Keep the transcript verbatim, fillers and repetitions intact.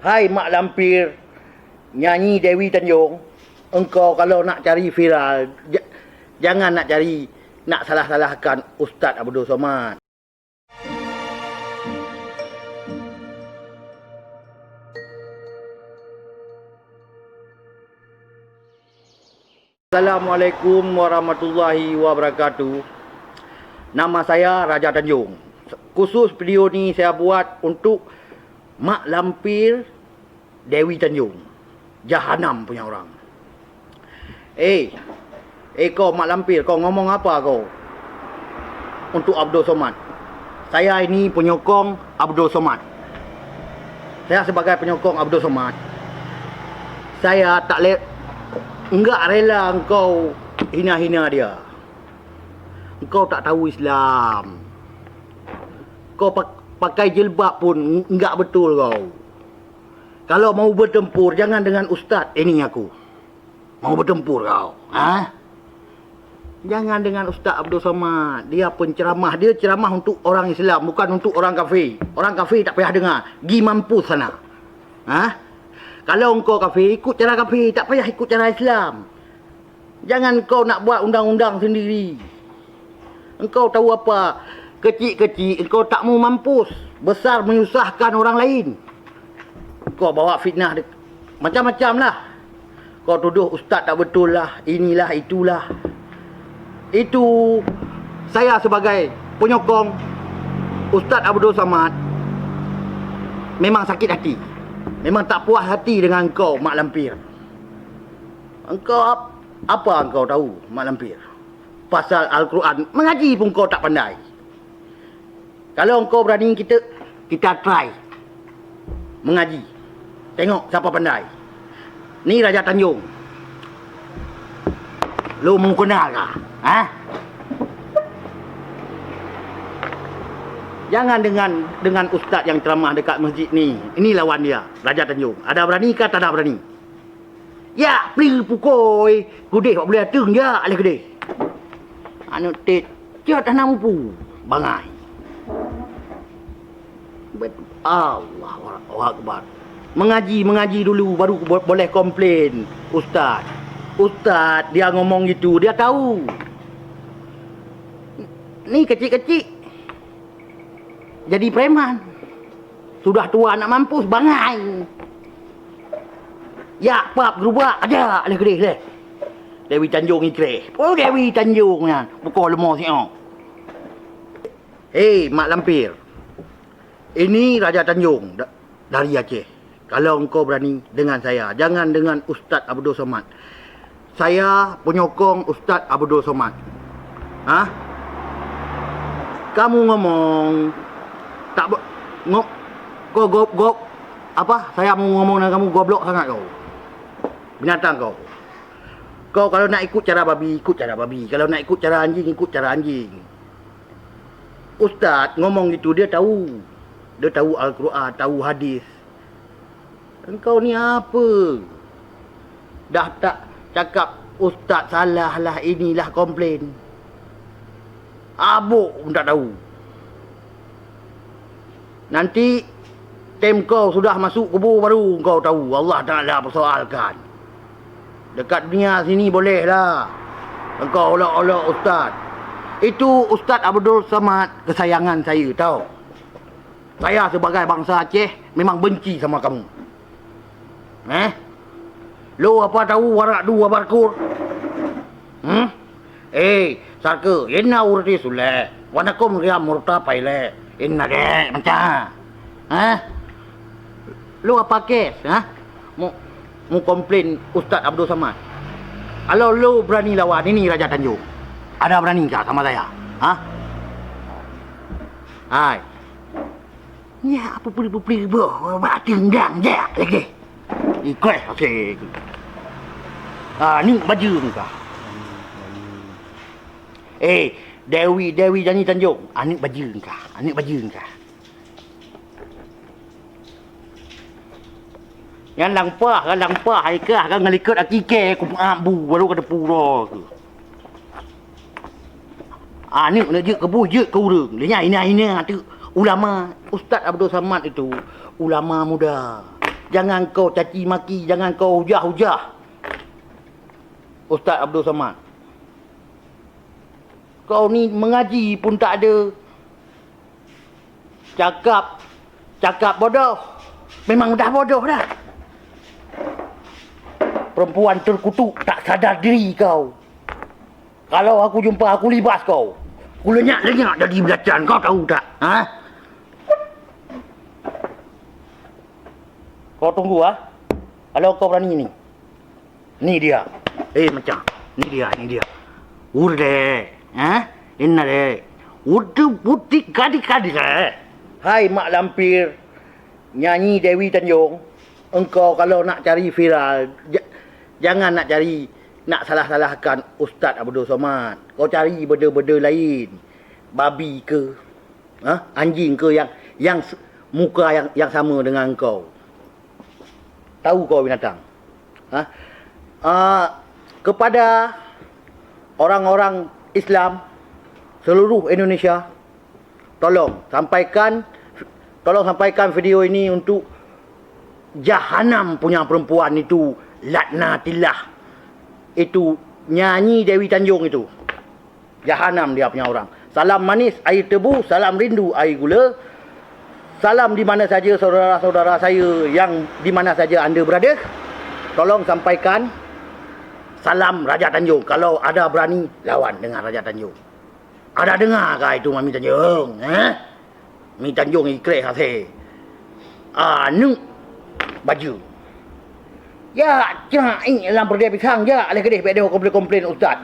Hai Mak Lampir, nyanyi Dewi Tanjung, engkau kalau nak cari viral, ja-, jangan nak cari, nak salah-salahkan Ustaz Abdul Somad. Assalamualaikum warahmatullahi wabarakatuh. Nama saya Raja Tanjung. Khusus video ni saya buat untuk Mak Lampir Dewi Tanjung. Jahanam punya orang. Eh, eh kau Mak Lampir, kau ngomong apa kau untuk Abdul Somad? Saya ini penyokong Abdul Somad. Saya sebagai penyokong Abdul Somad, saya tak le-, enggak rela engkau hina-hina dia. Engkau tak tahu Islam. Kau pak-, pakai jilbab pun enggak betul kau. Kalau mau bertempur, jangan dengan ustaz ini aku. Mau bertempur kau, ha? Jangan dengan Ustaz Abdul Somad. Dia penceramah, dia ceramah untuk orang Islam, bukan untuk orang kafir. Orang kafir tak payah dengar. Gi mampus sana. Ha? Kalau engkau kafir, ikut cara kafir, tak payah ikut cara Islam. Jangan kau nak buat undang-undang sendiri. Engkau tahu apa? Kecil-kecil engkau tak mau mampus, besar menyusahkan orang lain. Kau bawa fitnah de-, macam-macam lah. Kau tuduh ustaz tak betul lah, inilah, itulah. Itu saya sebagai penyokong Ustaz Abdul Somad memang sakit hati. Memang tak puas hati dengan kau, Mak Lampir. Engkau ap-, apa engkau tahu, Mak Lampir? Pasal Al-Quran, mengaji pun kau tak pandai. Kalau engkau berani, kita, kita try mengaji. Tengok siapa pandai. Ni Raja Tanjung. Lo mau kenal kah? Ha? Jangan dengan, dengan ustaz yang ceramah dekat masjid ni. Ini lawan dia, Raja Tanjung. Ada berani kah tak ada berani? Ya, pli pukoi. Gudeh bak boleh ateueng, ya, leh gudeh. Aneuk tet, cat hana mupu. Bangai. Bet-, Allahu Akbar. Mengaji, mengaji dulu, baru bo-, boleh komplain, ustaz. Ustaz, dia ngomong gitu, dia tahu. Ni kecil-kecil jadi preman. Sudah tua nak mampus, bangai. Ya, pap gerubak aja leh keudeh leh. Dewi Tanjung ikreh. Oh, Dewi Tanjung nyan. Buka leumo siok. Hei, Mak Lampir. Ini Raja Tanjung da-, dari Aceh. Kalau engkau berani dengan saya, jangan dengan Ustaz Abdul Somad. Saya penyokong Ustaz Abdul Somad. Ha? Kamu ngomong tak be-, ngo-, kau gop-gop apa? Saya mau ngomong dengan kamu, goblok sangat kau. Binatang kau. Kau kalau nak ikut cara babi, ikut cara babi. Kalau nak ikut cara anjing, ikut cara anjing. Ustaz ngomong gitu, dia tahu. Dia tahu Al-Quran, tahu hadis. Engkau ni apa? Dah tak cakap ustaz salah lah, inilah komplain. Abuk pun tak tahu. Nanti tem kau sudah masuk kubur baru engkau tahu Allah Taala persoalkan. Dekat dunia sini boleh lah engkau olok-olok ustaz. Itu Ustaz Abdul Somad kesayangan saya, tahu. Saya sebagai bangsa Aceh memang benci sama kamu. Eh? Lo apa tahu warak dua barkur? Hmm? Eh, sarke, yena urti suleh. Wanakum riam murta paile. Inna dek macam. Eh? Lo apa kes, ha? Mu, mu komplain Ustaz Abdul Somad. Kalau lo berani lawan ini Raja Tanjung. Ada berani kah sama saya? Ha? Hai. Ya, apa puli-puli boh, bak tendang jak lagi. Ikhlas, okey. Ah, ni baju ni kah? Eh, Dewi, Dewi Jani Tanjung. Ah, ni baju ni kah? Ah, ni baju ni kah? Nyan lampah, kan lampah, hai kah, kan ngelikot aki ke, ku abu, baru ka tepuro tu. Aneuk nak jeuet keu bui, jeuet keu ureueng. Lé nyan hina-hina teuk ulama. Ustaz Abdul Samad itu ulama muda. Jangan kau caci maki, jangan kau hujah-hujah Ustaz Abdul Somad. Kau ni mengaji pun tak ada. Cakap, cakap bodoh. Memang dah bodoh dah. Perempuan terkutuk tak sadar diri kau. Kalau aku jumpa, aku libas kau. Aku lenyak-lenyak jadi belacan, kau tahu tak? Ha? Kau tunggu ah. Kalau kau berani ni. Ni dia. Eh, macam. Ni dia, ni dia. Urde. Ha? Inna de. Udu putih kadi-kadi, eh. Hai Mak Lampir, nyanyi Dewi Tanjung, engkau kalau nak cari viral, ja-, jangan nak cari, nak salah-salahkan Ustaz Abdul Somad. Kau cari benda-benda lain. Babi ke? Ha? Anjing ke yang, yang s-, muka yang, yang sama dengan engkau? Tahu kau binatang. Ha? Ah, kepada orang-orang Islam seluruh Indonesia, tolong sampaikan, tolong sampaikan video ini untuk jahanam punya perempuan itu, laknatillah. Itu nyanyi Dewi Tanjung itu. Jahanam dia punya orang. Salam manis air tebu, salam rindu air gula. Salam di mana saja saudara-saudara saya yang di mana saja anda berada. Tolong sampaikan salam Raja Tanjung. Kalau ada berani, lawan dengan Raja Tanjung. Ada dengar kah itu Mami Tanjung, eh? Mi Tanjong ikrek hase. Aneuk baju. Ya, cak ih lam peureudèe pisang, jak leh keudeh bèk deuh komplain-komplain ustaz.